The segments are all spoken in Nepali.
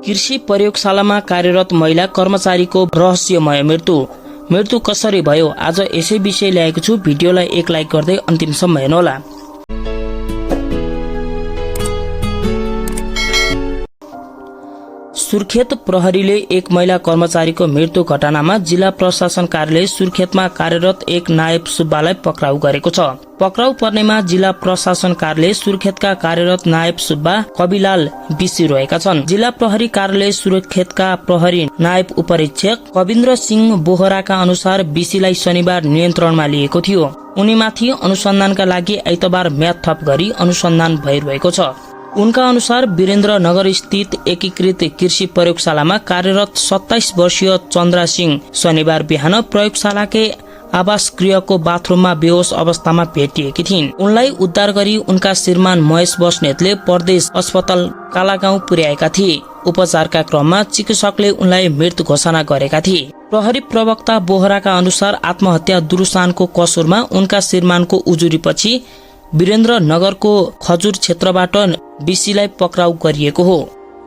कृषि प्रयोगशालामा कार्यरत महिला कर्मचारीको रहस्यमय मृत्यु कसरी भयो? आज यसै विषय ल्याएको छु। भिडियोलाई एक लाइक गर्दै अन्तिमसम्म हेर्नुहोला। सुर्खेत प्रहरीले एक महिला कर्मचारीको मृत्यु घटनामा जिल्ला प्रशासन कार्यालय सुर्खेतमा कार्यरत एक नायब सुब्बालाई पक्राउ गरेको छ। पक्राउ पर्नेमा जिल्ला प्रशासन कार्यालय सुर्खेतका कार्यरत नायब सुब्बा कविलाल बिसी रहेका छन्। जिल्ला प्रहरी कार्यालय सुर्खेतका प्रहरी नायब उपरीक्षक कविन्द्र सिंह बोहराका अनुसार बिसीलाई शनिबार नियन्त्रणमा लिएको थियो। उनीमाथि अनुसन्धानका लागि आइतबार म्याद थप गरी अनुसन्धान भइरहेको छ। उनका अनुसार वीरेन्द्रनगर स्थित एकीकृत कृषि प्रयोगशालामा कार्यरत 27 वर्षीय चन्द्रा सिंह शनिबार बिहान प्रयोगशालाकै आवास गृहको बाथरुममा बेहोस अवस्थामा भेटिएकी थिइन्। उनलाई उद्धार गरी उनका श्रीमान महेश बस्नेतले प्रदेश अस्पताल कालागाउँ पुर्याएका थिए। उपचारका क्रममा चिकित्सकले उनलाई मृत घोषणा गरेका थिए। प्रहरी प्रवक्ता बोहराका अनुसार आत्महत्या दुरुसानको कसुरमा उनका श्रीमानको उजुरीपछि वीरेन्द्रनगरको खजुर क्षेत्रबाट बिसीलाई पक्राउ गरिएको हो।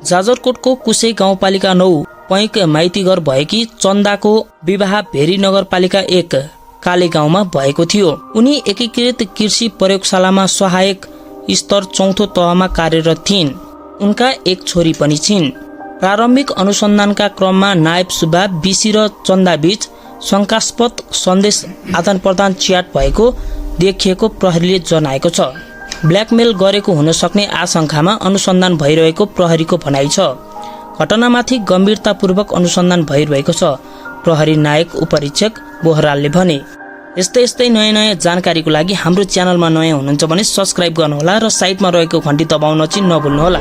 जाजरकोटको कुशे गाउँपालिका 9 पैक माइतीघर भएकी चन्दाको विवाह भेरी नगरपालिका 1 काले गाउँमा भएको थियो। उनी एकीकृत कृषि प्रयोगशालामा सहायक स्तर 4औं तहमा कार्यरत थिइन्। उनका एक छोरी पनि छिन्। प्रारम्भिक अनुसन्धानका क्रममा नायब सुब्बा बिसी र चन्दा बीच शंकास्पद सन्देश आदान प्रदान च्याट भएको देखिएको प्रहरीले जनाएको छ। ब्ल्याकमेल गरेको हुन सक्ने आशंकामा अनुसन्धान भइरहेको प्रहरीको भनाइ छ। घटनामाथि गम्भीरतापूर्वक अनुसन्धान भइरहेको छ, प्रहरी नायक उपरीक्षक बोहरालले भने। यस्तै नयाँ जानकारीको लागि हाम्रो च्यानलमा नयाँ हुनुहुन्छ भने सब्स्क्राइब गर्नुहोला र साइडमा रहेको घण्टी दबाउन चाहिँ नभुल्नुहोला।